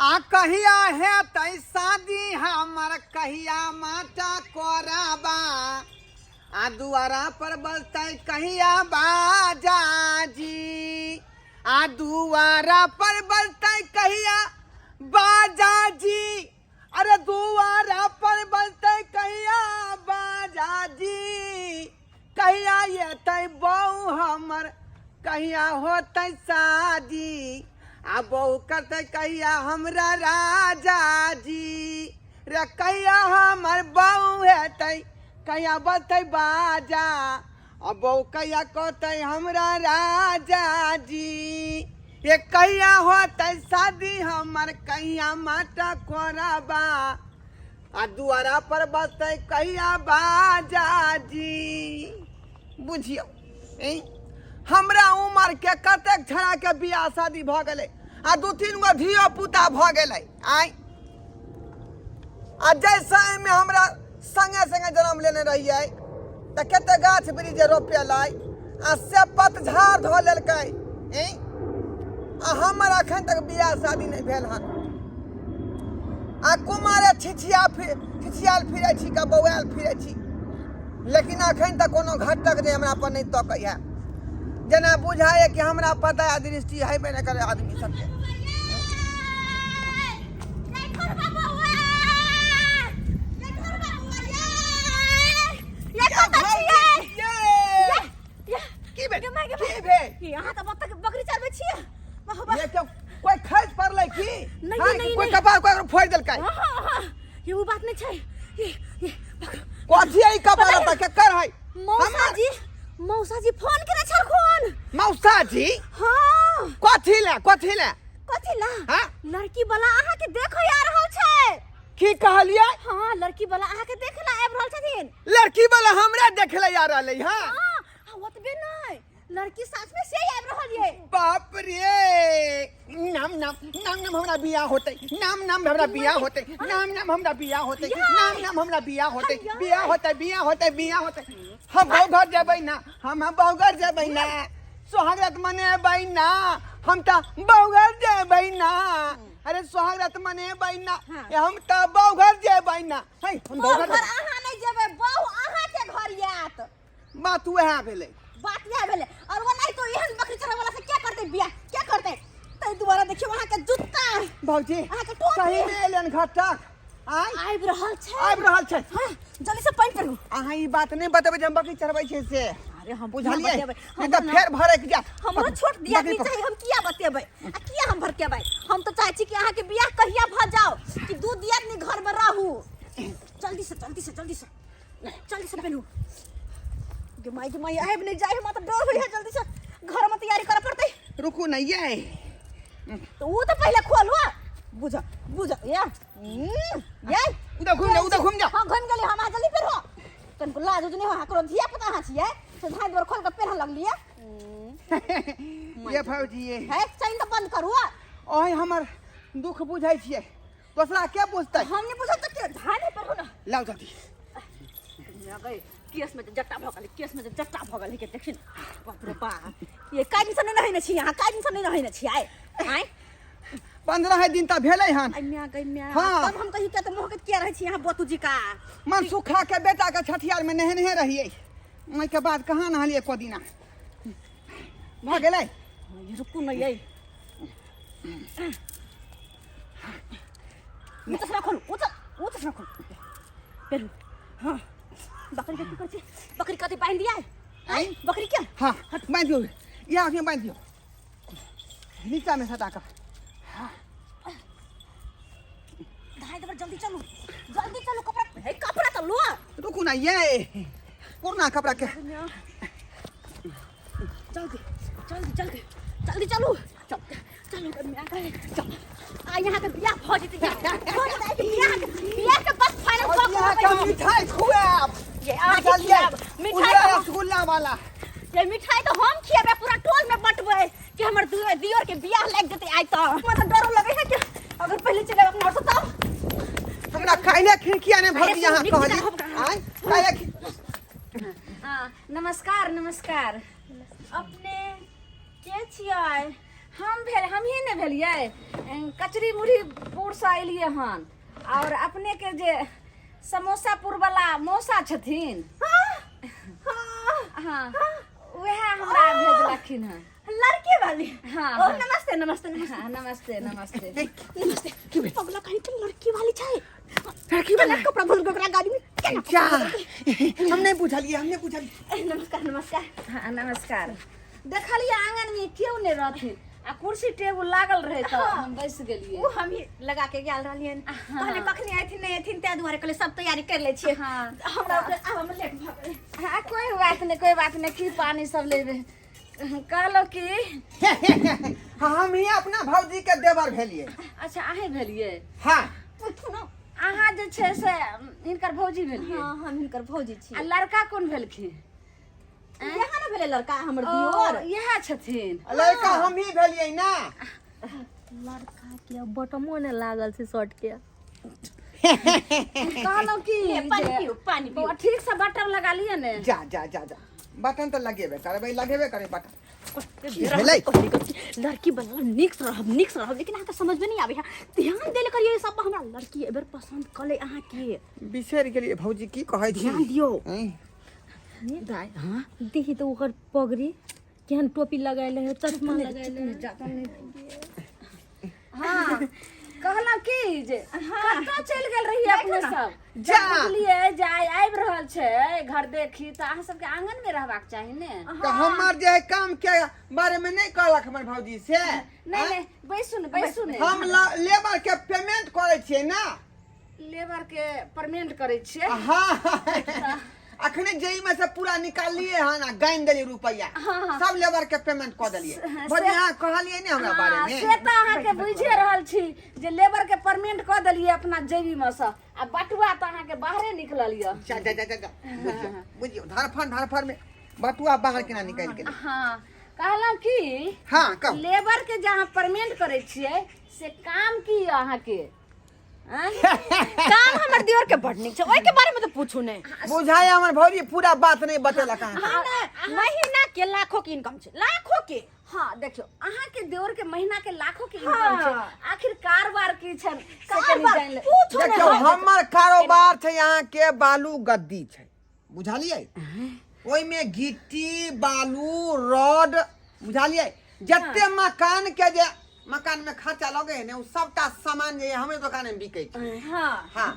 आ कहिया हेतै शादी हमर, कहिया माटा कोराबा, आ दुआरा पर बजतै कहिया बाजा जी, आ दुआरा पर बजतै कहिया बाजा जी, अरे दुआरा पर बजतै कहिया बाजा जी, कहिया एतै बहू हमर, कहिया होतै शादी, आ बहू करतै कहिया हमरा राजा जी, रे कहिया हमर बहू हेतै, कहिया बजतै बाजा, आ बहू कहिया कहतै हमरा राजा जी, ये कहिया होतै शादी हमर, कहिया माटा कोरबा, आ दुआरा पर बजतै कहिया बाजा जी। बुझियौ हमरा उमर के कतेक छड़ा के बियाह शादी भऽ गेलै आ दू तीन गो धियो पुता भऽ गेलै। आय आ जाहि समयमे हमरा संगे संगे जन्म लेने रहियै तऽ कते गाछ वृक्ष जे रोपेलै आ से पतझाड़ धऽ लेलकै। आ हमर अखन तक बियाह शादी नहि भेल हन आ कुमारे छिछिया फिर छिछियाल फिरै छी का बौआयल फिरै छी, लेकिन अखन तक कोनो घटक नहि हमरा पर नहि तकै है, जेना बुझाइए कि हमरा पर दया दृष्टि हेबे नहि करे आदमी सबके। की भेल? की भेल? अहाँ तऽ बत्तख बकरी चरबै छियै। ये क्यों कोई खर्च पड़लै की? नहीं, हाँ, नहीं, कोई नहीं। कपार कोई फोड़ देलकै? हाँ, हाँ, हाँ, ये वो बात नहीं छै। ये पकड़ो। कथी है ई कपार पता त केकर है? मौसा हमर- जी, मौसा जी फोन केने छलखुन। मौसा जी? हाँ। कथी ले, कथी ले? कथी ला? हाँ? लड़की वाला अहाँ के देखो आ रहल छै। की कहलियै? हाँ, लड़की वाला अहाँ के देखे ला आबि रहल छथिन। लड़की वाला हमरा देखे ला आ रहलै? हाँ। हाँ, आ ओतबे नहि, लड़की साथ में से आबि रहल ये। बाप रे, नाम नाम नाम नाम हमरा बियाह होतै, नाम नाम हमरा बियाह होतै, नाम नाम हमरा बियाह होतै, नाम नाम हमरा बियाह होतै, बियाह होतै, बियाह होतै, बियाह होतै। हम बहु घर जेबै ना, हम बहु घर जेबै ना, सोहागरात मनेबै ना, हम तऽ बहु घर जेबै ना। अरे सोहागरात मनेबै ना, हम तऽ बहु घर जेबै ना। है हम बहु बहु घर घर अहाँ नहि जेबै, बहु अहाँ के घर आयत। बात उएह भेलै, बात इएह भेलै। और वो नहीं तो एहन बकरी चराबै वाला से क्या करतै बियाह, क्या करतै? ताहि दुआरे देखियौ अहाँ के जूता, भौजी अहाँ के टोपी। सही में एलन घटक आय आबि रहल छै, आबि रहल छै। हाँ, जल्दी से पानि पेरू। अहाँ ई बात नहि बतेबै जे हम बकरी चरबै छियै से? अरे हम बुझलियै बतेबै? नहि तऽ फेर भरक जायत। हमरो छोट दियादनी बकरी चाही, हम किया बतेबै आ किया हम भरकेबै? हम तऽ चाहै छी कि अहाँके बियाह कहिया भऽ जाओ कि दू दियादनी घर में रहू। जल्दी से, जल्दी से, जल्दी से, जल्दी से पेनू। गे माई, गे माई, आबि नहि जाय, हमरा तऽ डर होइए। जल्दी से घर में तैयारी करऽ पड़तै। रुकू ने ये। तऽ ओ तऽ पहिले खोलू। बुझ बुझ ये ये उधर घुम जा, उधर घुम जा। हाँ, घुम गेली हम। अहाँ जल्दी पेरहो, तनिको लाज उज नहि हो ककरो। धिया पुता अहाँ छियै से धाइ दुआर खोल कऽ पेरह लगलियै। ये भौजी ये है चैन तऽ बंद करू। ओहि हमर दुख बुझै छियै, दोसरा के बुझतै? हम नहि बुझब तऽ के? धाइ नहि पेरहो ने। लाउ जल्दी। गई केस में जट्टा भऽ गेलै, केस में जट्टा भऽ गेलै के देखिन। बाप रे बाप, ये काय दिन से नहि रहै ने छी अहाँ, काय दिन से नहि रहै ने छी? आइ आइ 15 दिन तऽ भेलै हन। आई म्या गई म्या। हाँ। तब हम कही के तऽ मोहकत किया रहै छी अहाँ बोतू जी का? मन सुखा के बेटा के छठियार में नहेने रहियै, ओहिके बाद कहाँ नहलियै एको दिना भऽ गेलै। ये रुकू न, ये ऊ चश्मा खोलू, ऊ ऊ चश्मा खोलू, पेरू। हाँ, बकरी के की करै छी? बकरी कथी बान्हि दिया? आँय? बकरी के हाँ, बान्हि दियौ, इएह अखनी बान्हि दियौ नीचा में सटा कऽ। धाइ देबै। जल्दी चलू, जल्दी चलू। कपड़ा हे, कपड़ा तऽ लो। रुकू ना ये, पुरना कपड़ा के। जल्दी जल्दी जल्दी जल्दी चलू, चल चलू। चल आ, यहाँ के बियाह भऽ जेतै, भऽ जेतै बियाह के, बियाह के बस फाइनल और कऽ यहाँ के के देबै हम। मिठाई खुआब। ये अहाँके बुझलियै? खियाब मिठाई उजला तऽ रसगुल्ला वाला। ये मिठाई तऽ हम खिएबै, पूरा टोल में बंटबै कि हमर दियोर के बियाह लागि जेतै आइ। तऽ हमरा तऽ डरो लगै है कि अगर पहिले चलि आएब अपना से तब हमरा काल्हि खिड़किया ने भर अरे दिया अहाँ सुन, कहली। नीक जेना आँय काल्हि हाँ, नमस्कार नमस्कार। अपने के छियै? हम भेल हमही ने भेलियै कचरी मुरही पुरसँ एलियै हन और अपने के जे समोसापुर वाला मौसा छथिन। हाँ, वएह हमरा भेजलखिन हन। लड़की वाली? हाँ। ओ नमस्ते नमस्ते नमस्ते। हाँ, नमस्ते नमस्ते। नमस्ते। पगला कहीं के लड़की वाली छै। लड़की वाला? केना कपड़ा भूल ओकरा गाड़ी में केना? क्या हम नहीं बुझलिए, हम नहीं बुझलिए। नमस्कार नमस्कार। हाँ नमस्कार। देखलियै आंगन में केओ नहि रहथिन आ कुर्सी टेबुल लागल रहे तऽ हम बैस गेलियै। ओ हम ही लगा के गेल रहलियन। कहले कखनी अयथिन नहि अयथिन, ताहि दुआरे कहले सब तैयारी कर लै छियै। हमरा ओकरा आब हम लेट भऽ गेलै। हाँ, कोई बात नहीं, कोई बात नहीं। की पानी सब लेबे कहलो की? हम ही अपना भौजी के देवर भेलिए। अच्छा, अहें भेलिए? हाँ। पूछू ना। अहाँ जे छै से हिनकर भौजी भेलिए? हाँ, हम हिनकर भौजी छी। आ लड़का कोन भेलखिन? यहाँ ने भेलै लड़का हमर ओ, दियोर। इएह छथिन। लड़का हम ही भेलिए ना। लड़का के बटमो ने लागल छै शर्ट के। कहलहुँ की हे, पानी जे- पिउ, पानी पिउ। बौआ, ठीक से बटन लगा लिअ ने। जा जा जा जा, बटन तऽ लगेबे करबै, लगेबे करबै बटन। की भेलै? लड़की बनल नीक से रहब, नीक से रहब, लेकिन अहाँके समझमे नहीं आबै है। ध्यान देले करियो ई सब। हमरा लड़की एहि बेर पसंद कऽ ले अहाँके। बिसरि गेलियै भौजी, की कहै छी? ध्यान दियौ। हैं? दाइ, हाँ। देखी तऽ ओकर पगड़ी केहन, टोपी लगैले है, चश्मा लगैले है। हाँ, कहलहुँ की जे कतऽ चलि गेल रहियै अपने सब? जा। जब बुझलियै जे आइ आबि रहल छै घर देखी तऽ अहाँ सबके आंगन मे रहबाक चाही ने। तऽ हमर जे है काम के बारे में नहीं कहलक हमर भौजी से? नहि नहि, बैसू ने, बैसू ने। हम लेबर के पेमेंट करै छियै ना। लेबर के पेमेंट करै छियै? हाँ, अखने जेई में से पूरा निकाललिए हन आ गाइन देलिए रुपया, सब लेबर के पेमेंट कऽ देलिए। भौजी, अहाँ कहलिए ने हमरा बारे हाँ, में? से तऽ अहाँके बुझिए रहल छी जे लेबर के पेमेंट कऽ देलियै अपना जेबी मे सँ आ बटुआ तऽ अहाँके बाहरे निकलल यऽ। जा जा जा जा जा, बुझियौ बुझियौ, धरफड़ धरफड़ में बटुआ बाहर केना निकालि गेलै। हाँ, कहलहुँ की हाँ, कहू। लेबर के जे अहाँ पेमेंट करै छियै से काम की यऽ अहाँके? आँय? काम हमर दियोर के बड़ नीक छै, ओहि के बारे में तऽ पूछू नहि। बुझाय हमर भौजी पूरा बात नहीं बतेलक अहाँके। हाँ, महीना के लाखों के इनकम छै, लाखों के। हाँ, देखियौ, अहाँके देवर के महीना के लाखों के इनकम छै। आखिर कारोबार की छनि से कनि कारोबार जानि ले। पूछू ने। देखियौ, हमर कारोबार छै अहाँके बालू गद्दी छै, बुझलियै? ओहिमे गिट्टी बालू रॉड, बुझलियै, जते मकान के जे मकान में खर्चा लगे है ने, ओ सबटा सामान जे हमरे दुकान में बिकै छै। हाँ।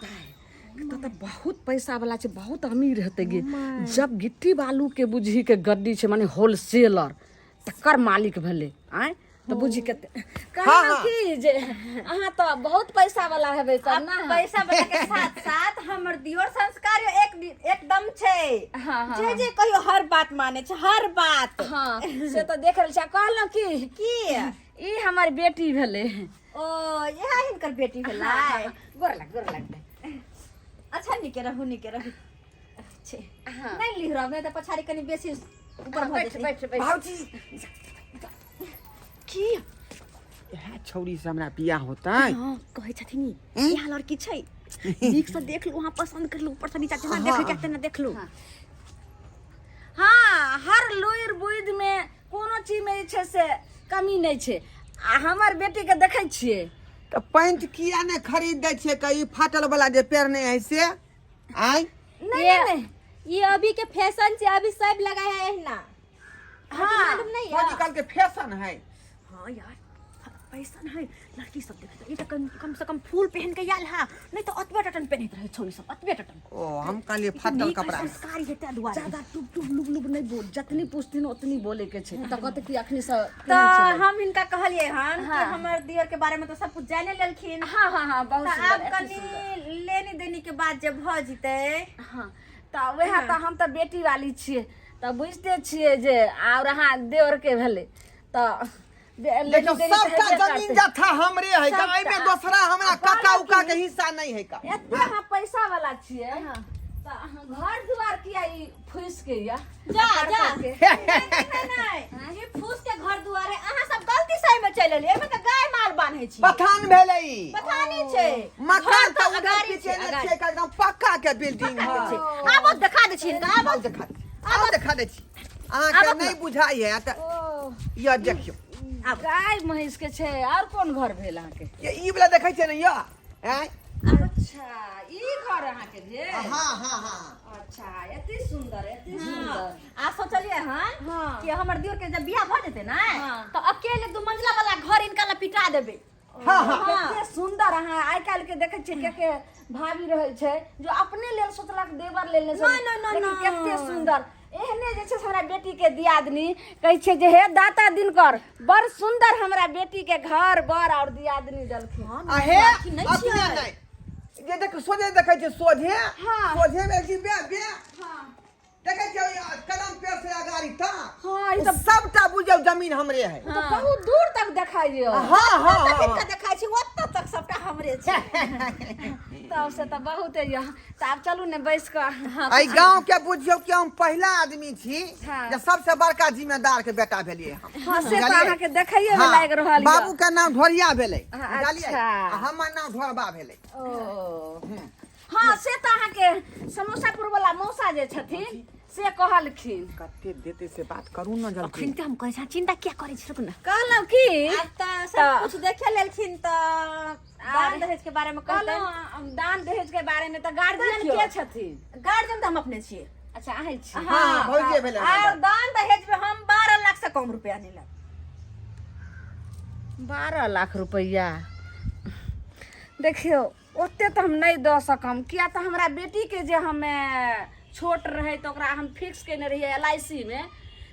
तऽ तऽ बहुत पैसा वाला छै, बहुत अमीर हेतै गे। जब गिट्टी बालू के बुझी के गड्डी छै, माने होलसेलर तकर मालिक भेलै। आँय, तऽ बुझी कते कहलहुँ की जे अहाँ तऽ बहुत पैसा वाला हेबै तब ना? पैसा वाला के साथ साथ हमर दियोर संस्कार एक एकदम छै। हाँ, हाँ, जे जे कहियो हर बात माने छै, हर बात। हाँ, से तऽ देख रहल छी। आ कहलहुँ की की? ई हमर बेटी भेलै। ओ, इएह हिनकर बेटी भेलै? गोर लग, गोर लग। अच्छा, नीके रहू, नीके रहू। अच्छे। हाँ। नहि लिहरब, नहि तऽ पछाड़ी कनि बेसी ऊपर भऽ बैठ जेतै। बैठ बैठ। भौजी। की? इएह छौड़ी से हमरा बियाह होतै? हाँ, कहै छथिन ई यहाँ लड़की छै, नीक से देख लू, अहाँ पसंद कर लू, ऊपर से नीचा जेना देखै के तेना देख लू। हाँ, हर लुरि बुद्धि में कोनो चीज में जे छै से कमी नहि छै। आ हमर बेटी के देखै छियै। तऽ पैंट किया ने खरीद दै छियै कहीं फाटल वाला जे पहिरने है से? आँय? नहि नहि नहि। ये अभी के फैशन छै, अभी सब लगाया है एहिना। हाँ। मालूम नहीं है। भौजी कहलकै फैशन है। हाँ यार, पैसा है। लड़की सब देखै ई तऽ कम कम से कम फूल पहन के आयल है, नहीं तऽ अतबे टटन पहनैत रहै छौड़ी सब, अतबे टटन। ओ, हम कहलियै फाटल नीक है, कपड़ा। संस्कारी है ताहि दुआरे। ज्यादा टुप टुप लुब लुब नहि बोल, जतनी पूछथिन ओतनी बोले के छै। तऽ कहते कि अखनी से तऽ हम हिनका कहलियै हन कि हाँ। हमर दियर के बारे में तऽ सब कुछ जाने लेलखिन। हाँ हाँ हाँ, बहुत तऽ सुंदर, आब अति कनि सुंदर। लेनी देनी के बात जे भऽ जेतै। हाँ, तऽ वएह तऽ हम तऽ बेटी वाली छियै तऽ बुझिते छियै जे आओर अहाँ देवर के भेलै तऽ लेनी देखियौ, देनी तऽ सबटा हेबे जमीन करतै। जथा हमरे है का, सबटा। एहिमे दोसरा हमरा आ काका कहलहुँ उका की- के हिस्सा नहीं है का। एते अहाँ पैसा वाला छियै तऽ अहाँ घर दुआर किया ई फुसि के या जा जा। के? नहि नहि नहि, ई फूस के घर दुआरे अहाँ सब गलती से एहिमे चलि एलियै। एहिमे तऽ गाय माल बान्है छी। पठान भेलै ई। पठानी छै। मकान घर तऽ तऽ उधर अगाड़ी पीछे छै, ने अगाड़ी। छियै का, एकदम पक्का के बिल्डिंग है। आबो देखा दै छी हिनका, आबो। आउ देखा दै छी, आउ देखा दै छी। अहाँके आबक नहि बुझाइ है तऽ ओ यह देखियौ। आब गाय महींस के छै और कोन घर भेल अहाँके? ये ई वाला देखै छियै ने यो आँय? अच्छा ई घर अहाँके भेल? हाँ हाँ हाँ। अच्छा एते सुंदर, एते सुंदर। आ सोचलिए हन हाँ। कि हमर दियोर के जब बियाह भऽ जेतै ने हाँ। तऽ अकेले दू मंजिला वाला घर इनका ला पिटा देबै। हाँ, हाँ। कते सुंदर। अहाँ आइ काल्हि के देखै छियै के के भाभी रहै छै जो अपने लेल सोचलक, देवर लेल नहि नहि, नहि, नहि, लेकिन नहि। कते सुंदर। एहने जे छै से हमरा बेटी के दियादनी कहै छै जे हे दाता दिनकर बड़ सुंदर हमरा बेटी के घर बर और दियादनी देलखिन। आ हे अथी नहि अपने छियै। नहि जे देख सोझे देखै छियै सोझे। हाँ। सोझे में छी बे बे हाँ। देखै छियै कदम पेड़ से अगाड़ी तक। हाँ, ई ओ तऽ सबटा बुझियौ जमीन हमरे है। तऽ बहुत दूर तक देखाइयो। हाँ हाँ हाँ, तक हाँ। देखै छी ओतऽ तक सबटा हमरे छै। तब से तऽ बहुत यऽ। तऽ आब चलू ने बैस कऽ। एहि गांव के बुझियौ कि हम पहिला आदमी छी हाँ। जे सबसे बड़का जिम्मेदार के बेटा भेलियै हम। हाँ से तऽ बुझलियै? अहाँके देखैये मे हाँ, लागि रहल यऽ। बाबू के नाम ढोरिया भेलै। हाँ, बुझलियै? अच्छा। आ हमर नाम ढोरबा भेलै। ओ हाँ से तऽ अहाँके समोसापुर वाला मौसा जे छथिन से कहलखिन। कते देते से बात करू न जल्दी। अखन तऽ हम कहै छी चिंता किया करै छी, रुकू ने। कहलहुँ की आब तऽ सब कुछ देखे लेलखिन तऽ दान दहेज के बारे में कहलहुँ। कहलहुँ दान दहेज के बारे में तऽ गार्जियन देखियौ। के छथिन? गार्जियन तऽ हम अपने छियै। अच्छा अहीं छी? हाँ, भौजिये भेलै और दान दहेज में हम 12 लाख से कम रुपया नहीं लेब। 12 लाख रुपैआ देखियौ ओते तऽ हम नहि दऽ सकम, किया तऽ हमरा बेटीके जे हमे छोट रहै तऽ ओकरा हम फिक्स केने रहियै एल I C मे,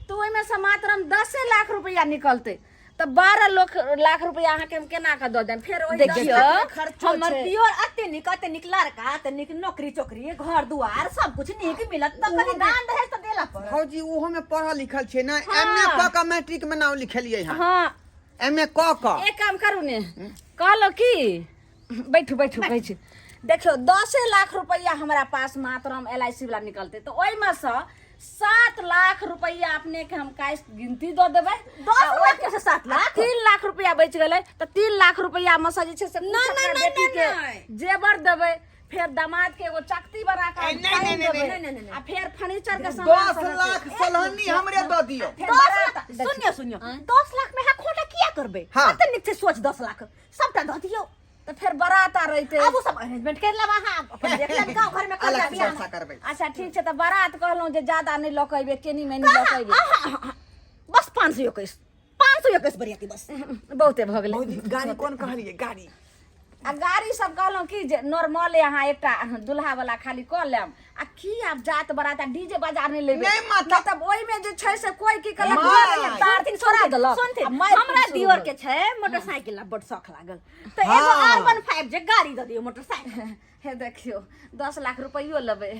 तऽ ओहिमे से मात्र हम 10 लाख रुपैआ निकलतै, तऽ 12 लाख रुपैआ अहाँके हम केना कऽ दऽ देब? फेर ओहि 10 देखियौ लाखमे खर्चो हमर छै। दियोर अते नीक लड़का, अते नीक नौकरी चोकरी, घर दुआर सब कुछ नीक मिलत तऽ कनि दान दहेज तऽ देला पड़त। भौजी ओहो में पढ़ल लिखल छै ने, एम ए कऽ कऽ मैट्रिक में नाम लिखेलियै हँ। हाँ। एम ए कऽ कऽ। एक काम करू ने, कहलहुँ की बैठू बैठू, कहै छी देखियौ 10 लाख रुपैआ हमरा पास मात्र हम एल I C वाला निकलतै तऽ ओहिमे सँ 7 लाख रुपैआ अपने के हम कैश गिनती दऽ देबै। 10 लाख से 7 लाख? 3 लाख रुपैआ बचि गेलै तऽ 3 लाख रुपैआ मे सँ जे छै से नहि, कुछ नहि, अपना नहि, बेटी के नहि। जेवर देबै, फेर दामाद के एगो चकती बना कऽ ए, नहीं, नहीं, नहीं, देबै, नहीं, नहीं, नहीं। आ फेर फर्नीचर के सामान 10 सब हेतै। लाख सोलहनी हमरे दऽ दियौ। फेर 10 बारात लाख, सुनियो सुनियो, 10 लाख में अहाँ खोटा किया करबै? हाँ। कते नीक छै सोच, 10 लाख सबटा दऽ दियौ। तऽ फेर बारात आर अयतै। आब ओ सब अरेंजमेंट कर लेब अहाँ, अपन देख लेब गाँव घर में कर अलग लेब से बियाह। व्यवस्था करबै। अच्छा ठीक छै, तऽ बारात कहलहुँ जे ज्यादा नहि लऽ कऽ अयबै, केनी मेनी लऽ कऽ अयबै। आहा, बस 521, 521 बरियाती बस। बहुते भऽ गेलै। भौजी गाड़ी कोन कहलियै गाड़ी? आ गाड़ी सब कहलहुँ कि जे नॉर्मले अहाँ एकटा दुल्हा वाला खाली कऽ लेब, आ की आब जात बरात आ डीजे बाजार नहि लेबै। नहि माता। नहि तब ओहिमे जे छै से कोई की कहलक माय। तार छोड़ा देलक। सुनथिन आ मारि हमरा पीट शुरू दियोर भऽ के छै मोटरसाइकिल ला बड शौख लागल तऽ हाँ। एगो आर वन फाइव जे गाड़ी दऽ दियौ मोटरसाइकिल। हे देखियौ 10 लाख रुपैयो लेबै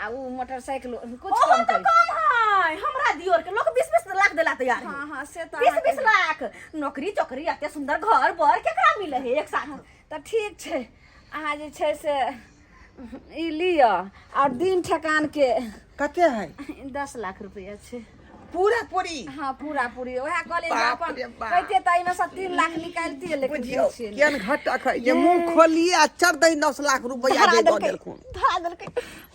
आ उ मोटरसाइकिल कुछ ओहो कम तऽ करि। कम है, हमरा दियोर के लोक 20-20 लाख देला तैयार है। हाँ हाँ से तऽ 20 अहाँके- 20 लाख नौकरी चोकरी एते सुंदर घर बर केकरा मिले है एक साथ? तऽ ठीक छै, अहाँ जे छै से ई लिअ और दिन ठेकान के। कते है? 10 लाख रुपैआ छै। पूरा पूरी? हाँ पूरा पूरी, वएह कहलियै जे बाप अपन रे बाप। कहितियै तऽ एहिमे सँ 3 लाख निकालतियै, लेकिन बुझियौ छियै नहि। केहन घटक है जे मुंह खोलिए आ चढ़ दही 10 लाख रुपैआ धरा जे दऽ देलकै, देलखुन। धरा देलकै।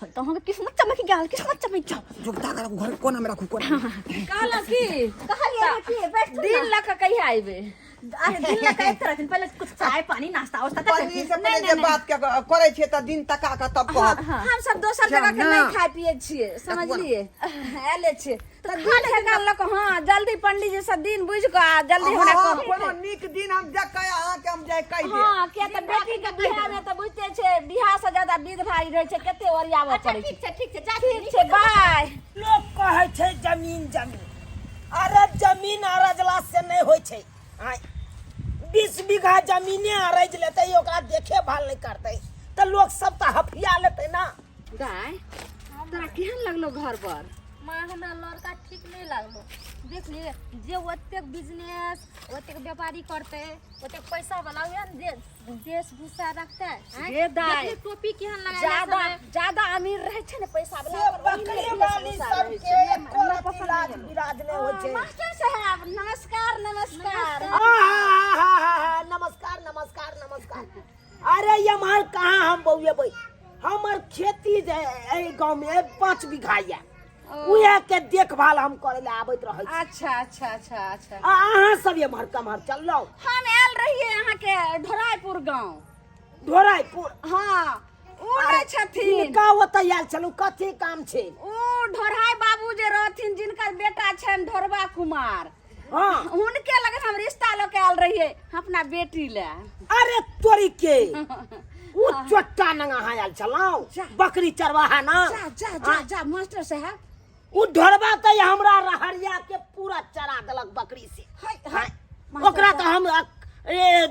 होय तऽ अहाँके किस्मत चमकि गेल, किस्मत चमकि गेल। जुगता कर घर कोना में राखू, कोना में। कहलहुँ की कहलियै ने कि बैठू दिन ने। लऽ कऽ कहिया अयबै? अरे दिन लऽ कऽ आबिते रहथिन, पहिले कुछ चाय पानी नाश्ता वास्ता तऽ पन्नी से करथिन। पहिले जे बात के करै छियै तऽ दिन तका कऽ तब कहब। हम सब दोसर जगह के ना। नहीं खाय पिए छियै, समझलिए? आयले छियै तऽ दिन ठेकान लऽ कऽ। हाँ जल्दी पंडीजी से दिन बुझि कऽ आ जल्दी हमरा हाँ, कहू। कोनो नीक दिन हम देख कऽ अहाँके हम जाय कहि देब। हाँ किया तऽ बेटी के बियाह में तऽ बुझते छै बियाह से ज्यादा विध भारी रहै छै, कते ओरियाबऽ अच्छा पड़ै छै। ठीक छै, ठीक छै, जा। ठीक छै, बाय। लोक कहै छै जमीन जमीन, अरे जमीन अरजला से नहि होइ छै। आँय, 20 बीघा जमीने अरज लेतै, ओकरा देखे भाल नहि करतै तऽ लोक सब तऽ हफिया लेतै ना। दाय तोरा केहन लगलो घर पर? माँ हमरा लड़का ठीक नहीं लागलो। देखलिए जे ओतेक बिजनेस ओतेक व्यापारी करते ओतेक पैसा वाला उहे ने जे वेशभूषा रखते आँय? गे दाय। देखली टोपी केहन लगाएल ज्यादा छलै। ज्यादा अमीर रहै छै ने पैसा वाला, से ओकर ओहिने बकरी वाली वेशभूषा सबके रहै छै। एको रत्ती लाज बिराज नहि होइ छै। मास्टर साहब नमस्कार नमस्कार। आहाहाहा, नमस्कार नमस्कार नमस्कार। अरे एम्हर कहाँ हम बौएबै, हमर खेती जे एहि गाँवमे 5 बीघा यऽ। उहे के देखभाल हम करे ले आबैत रहै छी। अच्छा अच्छा अच्छा अच्छा। आ अहाँ सब एम्हर कम्हर चललहुँ? हम आयल रहियै अहाँके ढोरायपुर गाँव। ढोरायपुर? हाँ, उ नहि छथिन। हिनका ओतऽ आयल छलहुँ, कथी काम छै? उ ढोराय बाबू जे रहथिन, जिनकर बेटा छनि ढोरबा कुमार, हाँ, हुनके लग हम रिश्ता लऽ के आयल रहियै अपना बेटी ले। अरे तोरी के, उ चोट्टा नंगा अहाँ आयल छलहुँ, बकरी चरवाहा ना? जा जा जा जा मास्टर साहब। उ ढोरबा तऽ हमरा रहरिया के पूरा चरा देलक बकरी से। हाय हाय, ओकरा तऽ हम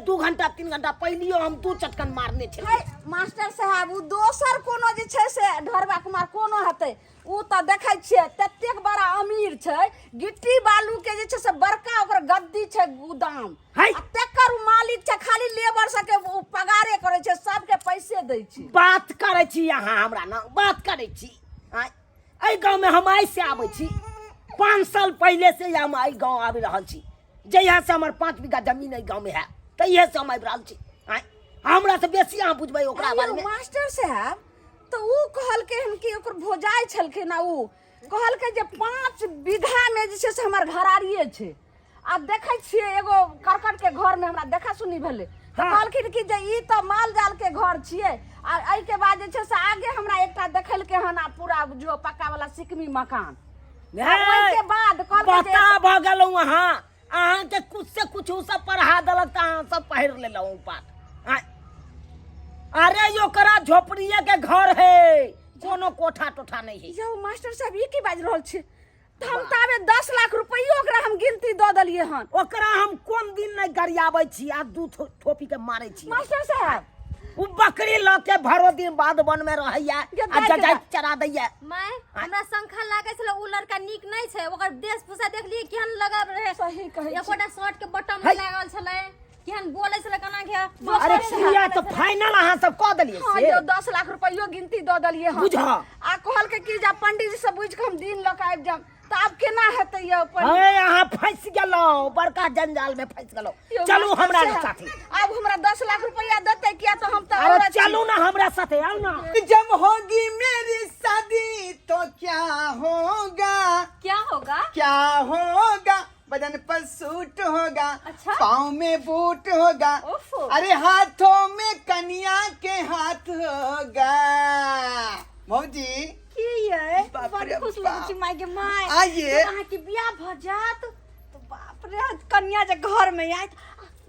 2 घंटा 3 घंटा पहिलियो हम 2 चटकन मारने छलियै। हाय मास्टर साहब, उ दोसर कोनो जे छै से ढोरबा कुमार कोनो हेतै, उ तऽ देखै छियै ततेक बड़ा अमीर छै, गिट्टी बालू के जे छै से बड़का ओकर गद्दी छै, गोदाम है। आ तेकर उ मालिक छै, खाली लेबर सबके उ पगारे करै छै, सबके पैसे दै छै। बात करै छी अहाँ हमरा ना, बात करै छी। आँय, एहि गाँव में हम आइ से आबै छी, 5 साल पहिले से हम एहि गाँव आबि रहल छी। जहिया से हमर 5 बीघा जमीन एहि गाँव में है तहिये से हम आबि रहल छी। आँय, हमरा से बेसी अहाँ बुझबै ओकरा बारे में। मास्टर साहब, तऽ उ कहलकै हन कि ओकर भौजाइ छलखिन आ उ कहलकै जे 5 बीघा में जे छै से हमर घरारिये छै। आ देखै छियै एगो करकट के घर में हमरा देखा सुनी भेलै, तऽ कहलखिन कि जे ई तऽ माल जाल के घर छियै। आ एहिके बाद जे छै से आगे हमरा एकटा देखलकै हन आ पूरा जो पक्का वाला सिकमी मकान। ओहिके बाद कहलकै जे बता भऽ गेलहुँ अहाँ, अहाँके कुछ से कुछ उ सब पढ़ा देलक तऽ अहाँ सब पढ़ि लेलहुँ उ पाठ। आँय, अरे ओकरा झोपड़िए के घर है, कोनो कोठा टोठा नहीं है। यौ मास्टर साहब, ई की बाजि रहल छी? तऽ हम ताबे 10 लाख रुपैयो ओकरा हम गिनती दऽ देलियै हन। ओकरा हम कोन दिन नहि गरियाबै छी आ 2 थोपी के मारै छी। मास्टर साहब, उ बकरी लऽ के भरो दिन बाध वन में रहैया ये आ दाइ के जजाइत चरा दैया। माय, हमरा शंखा लागै छलै उ लड़का नीक नहि छै, ओकर वेशभूषा देखलियै केहन लगल रहै। सही कहै छी। एकोटा शर्ट के बटम है। नहि लागल छलै, केहन बोलै छलै केना के। अरे किया तऽ फाइनल अहाँ सब कऽ देलियै हाँ से? यौ, 10 लाख रुपैयो गिनती दऽ देलियै हन। बुझह। आ कहलकै कि जे पंडीजी से बुझि कऽ हम दिन लऽ कऽ आबि जायब, तऽ आब केना हेतै यौ पंडी? हे, अहाँ फँसि गेलहुँ, बड़का जंजाल में फँसि गेलहुँ। यौ, चलू मास्टर हमरा साहब, साथे। आब हमरा 10 लाख रुपैया देतै किया तऽ हम तऽ अरे औरत छी। चलू ना हमरा साथे, आउ ना। जब होगी मेरी शादी तो क्या होगा? क्या होगा? क्या होगा? बदन पर सूट होगा, अच्छा? पाँव में बूट होगा, ओफो। अरे हाथों में कनिया के हाथ होगा। भौजी की ये बाप बड़ रे खुश बाप। लगै छी माय के माय। आइए। जब अहाँके बियाह भऽ जायत तऽ बाप रे, कनिया जे घर में आयत,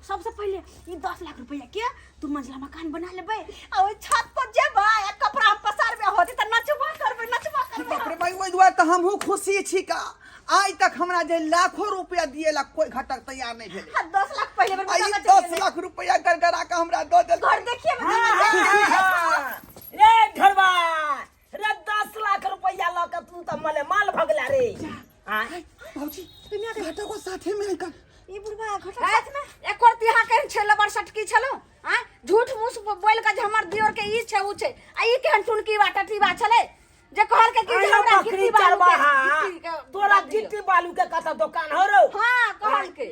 सबसे पहिले ई 10 लाख रुपया के 2 मंजिला मकान बना लेबै आ ओहि छत पर जेबै आ कपड़ा हम पसारबै, होतै तऽ नचबो करबै, नचबो करबै। बाप रे भाई, ओहि दुआरे तऽ हमहूँ खुशी छी का आइ तक हमरा जे लाखों रुपया दिए ला कोई घटक तैयार नहीं भेलै। हाँ, 10 लाख पहिले बेर आ ई बता के 10 चलि गेलै। लाख रुपया गड़गड़ा के हमरा दऽ देलकै। घर देखिए में हाँ, रे ढोरबा रे, 10 लाख रुपया लऽ के तू तऽ मले माल भऽ गेला रे। आँय? भौजी, घटक को साथे में आइ ई बुढ़बा घटक है? साथ में एकर तिहा केहन छै, लबर सटकी छलो? आँय, झूठ मूस बोल के जे हमर दियोर के ई छै ऊ छै, आ ई केहन टुनकी बा टटीबा छलै जे कहलकै कि जे आयो हमरा बकरी गिट्टी बालू के चरवाहा, गिट्टी के तोरा दऽ दियौ। गिट्टी बालू के कतऽ दोकान हो रौ? हाँ, कहलकै।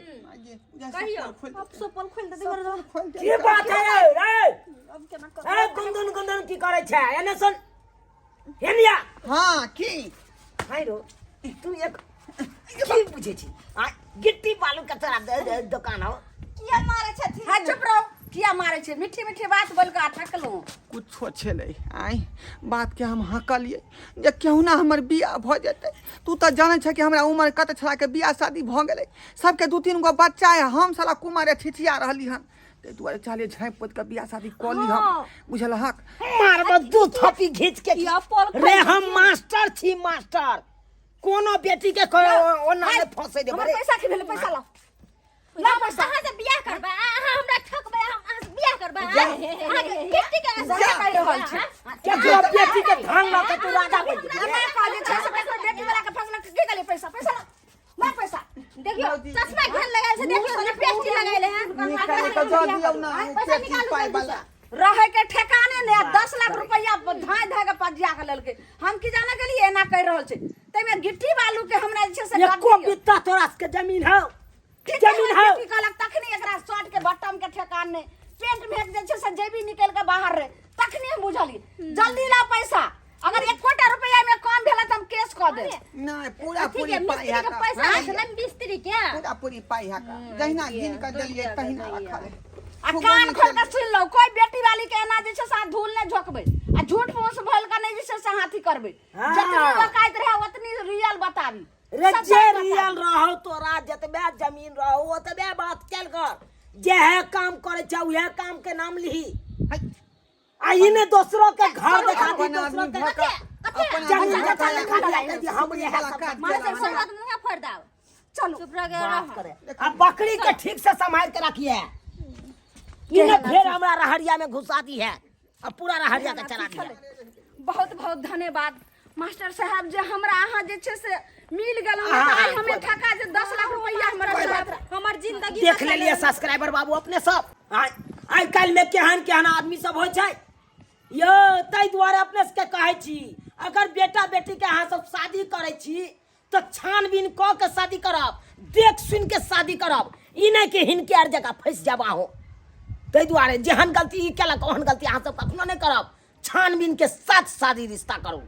कहियो अब सोपल खोल दे दे। खोल दे। की बात है रे? अब केना करबै? ए गुंदन गुंदन की करै छै? एने सुन, एनिया। हाँ की हाय रो, तू एक की बुझै छी? आ गिट्टी बालू के तोरा दोकान हो? किया मारै छथिन? हाँ चुप रहो, किया मारै छै? मीठी मीठी बात बोल के ठकलहुँ। कुछो छलै आँय बात के हम हँकलियै जे केहुना हमर बियाह भऽ जेतै। तू तऽ जानै छ कि हमरा उमर कते छला के बियाह शादी भऽ गेलै, सबके 2-3 गो बच्चा है, हम साला कुमारे छिछिया रहली हन, ताहि दुआरे चाहलियै झाँपि पोति के बियाह शादी कऽ ली हम, बुझलहक? मारब 2 थोपी घीच के। किया पल रे, हम मास्टर छी मास्टर, कोनो बेटी के ओना नहि फंसै देबै हमर रे। पैसा की भेलै? पैसा लाउ, ला पैसा। अहाँ से बियाह करबै, अहाँ हमरा ठकबै, हम अहाँ से बियाह करबै? अहाँके बेटी के सही कहि रहल छै। केकरो बेटी के धान लऽ के तू राजा बनि जेबही। हमरा कहलियै छै से ककरो बेटी वाला के फसलक की कहलियै? पैसा पैसा लाउ, ला पैसा। देखियो चश्मा केहन लगायल छै, देखियो लिपस्टिक लगायल है। निकालि कऽ दऽ दियौ ना पैसा पेटी निकालू पाइ जल्दी वाला। से। रहे के ठेकाने ने, 10 लाख रुपया धाय धाय के पजिया के लेलकै। हम की जाने गेलियै एना कहि रहल छै। ताहिमे गिट्टी बालू के हमरा जे छै से एको गड्डी। बित्ता तोरा सबके जमीन हौ? ठीक जमीन हौ? की कहलक तखनी एकरा शर्ट के बटम के ठेकान नहि, पेंट में जे छै से जेबी निकलि के बाहर रहे, तखनी हम बुझलियै। जल्दी ला पैसा, अगर एकोटा रुपया में कम भेल तऽ हम केस कऽ देब। नहीं, पूरा अथी पूरी के पाई मिस्त्री है के का। पैसा रहै छलै मिस्त्री के। पूरा पूरी पाई है का, जहिना गिन के देलियै तहिना रखल है। आ कान खोल के सुन लो, कोई बेटी वाली के एना जे छै से अहाँ धूल नहि झोकबै आ झूठ फूस बोल के नहि जे छै से हाथी करबै। हाँ। जतनी वकाइत रहे ओतनी रियल बताबी। रे सब जे बात बताबी। रियल रहो, तोरा जतबे जमीन रहो ओतबे बात चल कर, जे काम करे छै उहे काम के नाम लिही। है। आ ई ने दोसरो के घर देखा दी, अपन दोसरो आदमी के भऽ कऽ, अपन जमीन आदमी भऽ जथा कऽ देखा दी, कह दी, हम इएह वाला सब काज मास्टर केलहुँ। साहब मुँहे फोड़ दाव। चलू। चुप रह गए बात रह। करे। आ बकरी के ठीक से संभाल के रखिए, ई ने फेर हमरा रहरिया में घुसा दी है आ पूरा रहरिया के चला दी है। बहुत बहुत धन्यवाद मास्टर साहब, जे हमरा अहाँ जे छै से मिल गेलहुँ। हाँ, आइ हाँ, हमे कोई ठका जे 10 लाख रुपैआ हमरा कोई देलक। बात हमर जिंदगी देख लेलिए सब्सक्राइबर बाबू अपने सब, आइ काल्हि में केहन केहन आदमी सब होइ छै यौ। ताहि दुआरे अपने सबके कहै छी, अगर बेटा बेटी के अहाँ सब शादी करै छी तऽ छानबीन कऽ के शादी करब, देख सुन के शादी करब, ई नहि कि हिनके आर जगह फँसि जाब अहूँ। ताहि दुआरे जेहन गलती ई केलक ओहन गलती अहाँ सब कखनो नहि करब, छानबीन के साथ शादी रिश्ता करू।